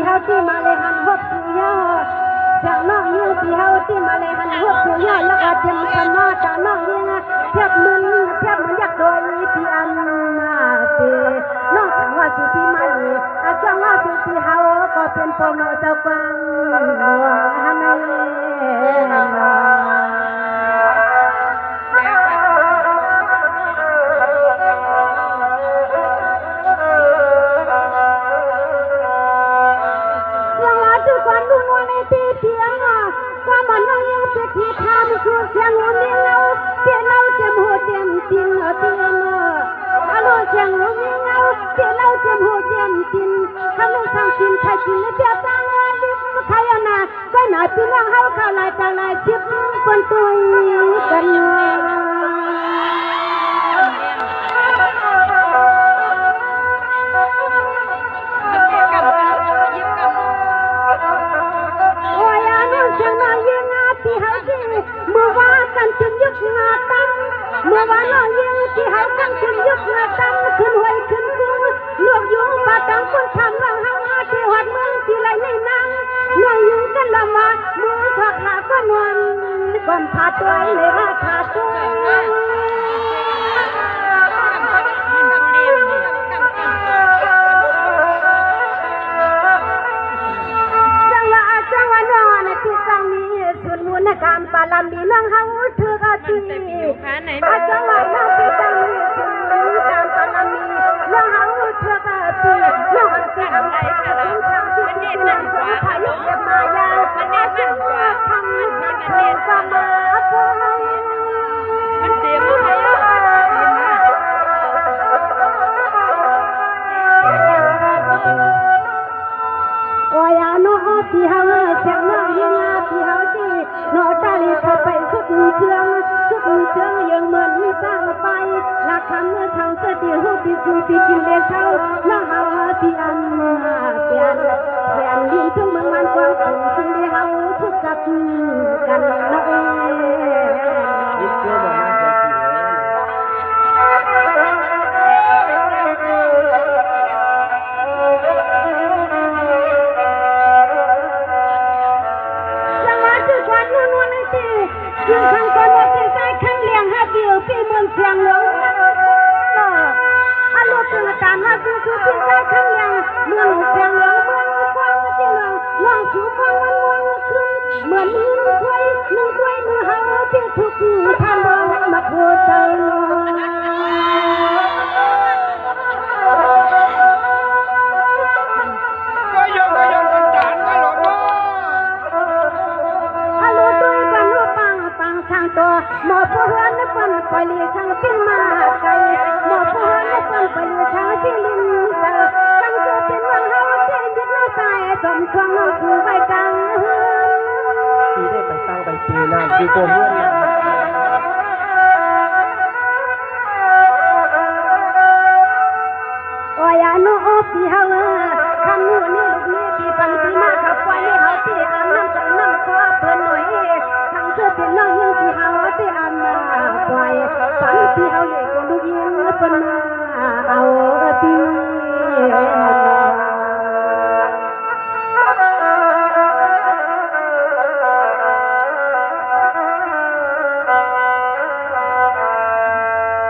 ເຮົາທີ່ມາເລີຍຫັນຮົບສູ່ຍາວ ສຽງນ້ອງຍິງທີ່ເຮົາທີ່ມາເລີຍຫັນຮົບສູ່ຍາວ ແລ້ວກໍເຕັມຄຳວ່າຕານ້ອງຍິງ ທຽບເໝືອນ ທຽບເໝືອນຍັກໂດຍທີ່ອັນມາເປ ນ້ອງສັງວ່າສຸທີ່ມາລີ ອາຈອງວ່າສຸທີ່ເຮົາກໍເປັນພໍ່ນ້ອງເຈົ້າກວາງ ສຽງລາວຄືຄວາມຮູ້ນວນໃນທີ່ພຽງ ຄວາມມັນນ້ອງຍິງເປັນທີ່ທາມ ຄືສຽງຮູ້ມີເງົາ ເປເລົ່າເຕັມຫູເຕັມຕິ່ງ ເປັນເອົາ ອາໂລ ສຽງຮູ້ມີເງົາ ເປເລົ່າເຕັມຫູເຕັມຕິ່ງ ຄຳເລື່ອງສ້າງກິນ ໃຜກິນໃນເປຕາງ ລິບໄຄອະນາ ໄວ້ໜ້າພີ່ນ້ອງເຮົາເຂົ້າຫຼາຍຕ່າງຫຼາຍສິບຄົນ ຕຸ້ຍກັນ ໂອ້ຍ ອານ້ອງສຽງນ້ອງຍິງອາ ທີ່ເຮົາຊິ ເມື່ອວ່າກັນເປັນຍຸກງາຕັ້ງ ເມື່ອວ່ານ້ອງຍິງທີ່ເຮົາກັນເປັນຍຸກງາຕັ້ງ ຂຶ້ນຫ້ວຍຂຶ້ນກຸງ ລວກຍຸງປາຕັງຄົນຂ້າມ ນ້ອງເຮົາອາ ທີ່ຮອດເມືອງທີ່ໄລໃນນາງ ນ້ອງຍິງກັນລຳວ່າ ເມືອງຊອກຫາກໍນວນ ກ່ອນພາຕົວໃນວ່າພາຕົວ ຈັງຫວະ ຈັງຫວະນອນທີ່ຈັ່ງມີ ສູນມູນການບາລະມີນ້ອງເຮົາຖືກເອົາຕີ ອາ ຈັງຫວະນອນທີ່ຈັ່ງມີ ສູນມູນການບາລະມີ ນ້ອງເຮົາຖືກເອົາຕີ ນ້ອງອັນເປັນອັນຕາຍ ເປັນຊາວທີ່ ທີ່ນຳສົງພາຍຸເກັບມາຢ່າງ ອາ ຈັງຫວະຄຳ ໂອ້ຍ ອາ ເນາະ ທີ່ເຮົາ ສຽງນ້ອງຍິງ ທີ່ເຮົາ ທີ່ເນາະ ຕາລີເຂົ້າໄປສຸດເຊື່ອງ ສຸດເຊື່ອງ ເຢີງເໝືອນຊ້າງໄປ ລາຄຳເມື່ອທັງເສດ ທີ່ຮູ້ ທີ່ສູ ທີ່ກິນ ເລເຊົາ ນ້ອງເຮົາ ທີ່ອັນ ແກ່ນ ແກ່ນດິນ ເທິງເມືອງວານກວ້າງ ທີ່ເຮົາ ສຸດຈັກ ກັນເນາະເອີຍ ສະຫວັດດີຄວັນນວນໆໃນທີ່ ຢູ່ຂ້າງຕົ້ນ ວ່າເປັນສາຍຂ້າງລຽງ ຫາກຢູ່ປີເມືອງຊຽງຫຼວງ ອາ ລູກເປັນອາຈານ ຫາກຢູ່ສູ່ເປັນສາຍຂ້າງລຽງ ເມືອງຊຽງຫຼວງ ເມືອງຄວາມຈິງ ນ້ອງສູ່ຄວາມມັນມ່ວນຄືນ ເໝືອນມີເງິນຖ້ວຍໜຶ່ງຖ້ວຍ ມື້ເຮົາທີ່ທຸກທ່ານບໍ່ມາໂທດໃສ່ນ້ອງ ອາ ລູກໂຕຍກັນເນາະ ປັງ ປັງຊ່າງໂຕ ໝໍຜູ້ເຮືອນເພິ່ນປ່ອຍຫຼີຊ່າງປີ້ງມາໄກ ໝໍຜູ້ເຮືອນເພິ່ນປ່ອຍຫຼີຊ່າງປີ້ງລິນເຊີ ຕັ້ງຊື່ເປັນເມືອງເຮົາທີ່ ສອງຄວາມເຮົາສູ່ໄວ້ກາງເຮືອນ ທີ່ໄດ້ໄປຕັ້ງໄປຕີນ້ຳຢູ່ໂກເຮືອນ ໂອ້ຍ ອາ ໂນ ໂອ ພີ່ເຮົາເອີຍ ຄຳນີ້ລູກນີ້ທີ່ປັນທີ່ມາເຂົ້າປ່ອຍໃຫ້ເຮົາທີ່ອາບນ້ຳໃສ່ນ້ຳຂໍເພິ່ນໜ້ອຍ ທັງເທື່ອເປັນນ້ອງຍິງທີ່ເຮົາທີ່ອາບມາປ່ອຍ ປັນທີ່ເຮົາເລີຍໂກລູກຍິງເພິ່ນມາ ເອົາຕີ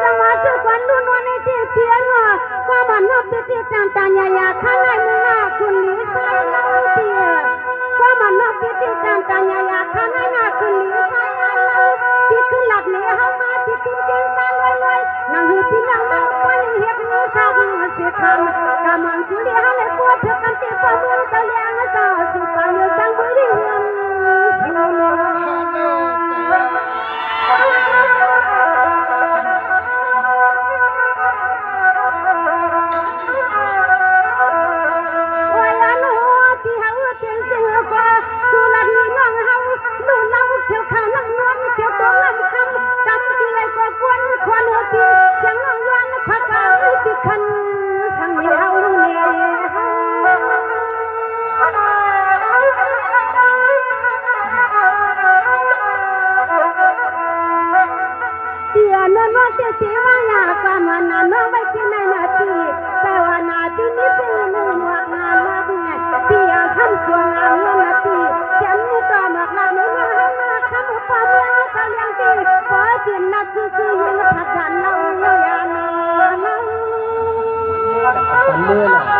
ສະຫວັດດີຄວັນນວນໆໃນທີ່ພຽງ ຄວາມອັນນອບປິຕິຕານຕາຍາຍາ ຂ້າໃນມື້ໜ້າຄຸນລີໄຊເຮົາເຕີຍ ຄວາມອັນນອບປິຕິຕານຕາຍາຍາ ຂ້າໃນໜ້າຄຸນລີໄຊເຮົາ ທີ່ຄືນລັດນີ້ເຮົາມາ ທີ່ຄືນຈິງຕາລວຍລວຍ ນາງເຮີພີ່ນາງເຮົາ ປານເຮັດສາກສິທຳ ກາມັນສຸລິຫານໃນປົວເຖິກກັນຕິປະເມືອງຕະຫຼຽງ ສາວສຸປາຍຸສັງບຸລິເຮືອນສຸນ ໂອ້ຍ ອາ ໂນ ທີ່ເຮົາ ເປັນເສຍກວ່າ ສຸລັດນີ້ນ້ອງເຮົາ ໜູເນົ່າຂຽວຂາວນ້ຳນວນ ຂຽວໂຕງນ້ຳຄຳ ດຳຊິໄຫຼກໍກວນ ຄວັນຫົວປີ ສຽງຮ້ອງວານ ຄວັນກາງຊິຄັນ ສັງເຮົາແນ່ ເຕີຍນວນວ່າເຕເຕວ່າຍາກວ່າມານານວ່າໄວ້ທີ່ໃນໜ້າທີ່ ແຕ່ວ່າໜ້າທີ່ມີຊື່ໜຶ່ງຫວກງາມວ່າເປັນໄງ ເຕີຍ ປັນມືເນາະ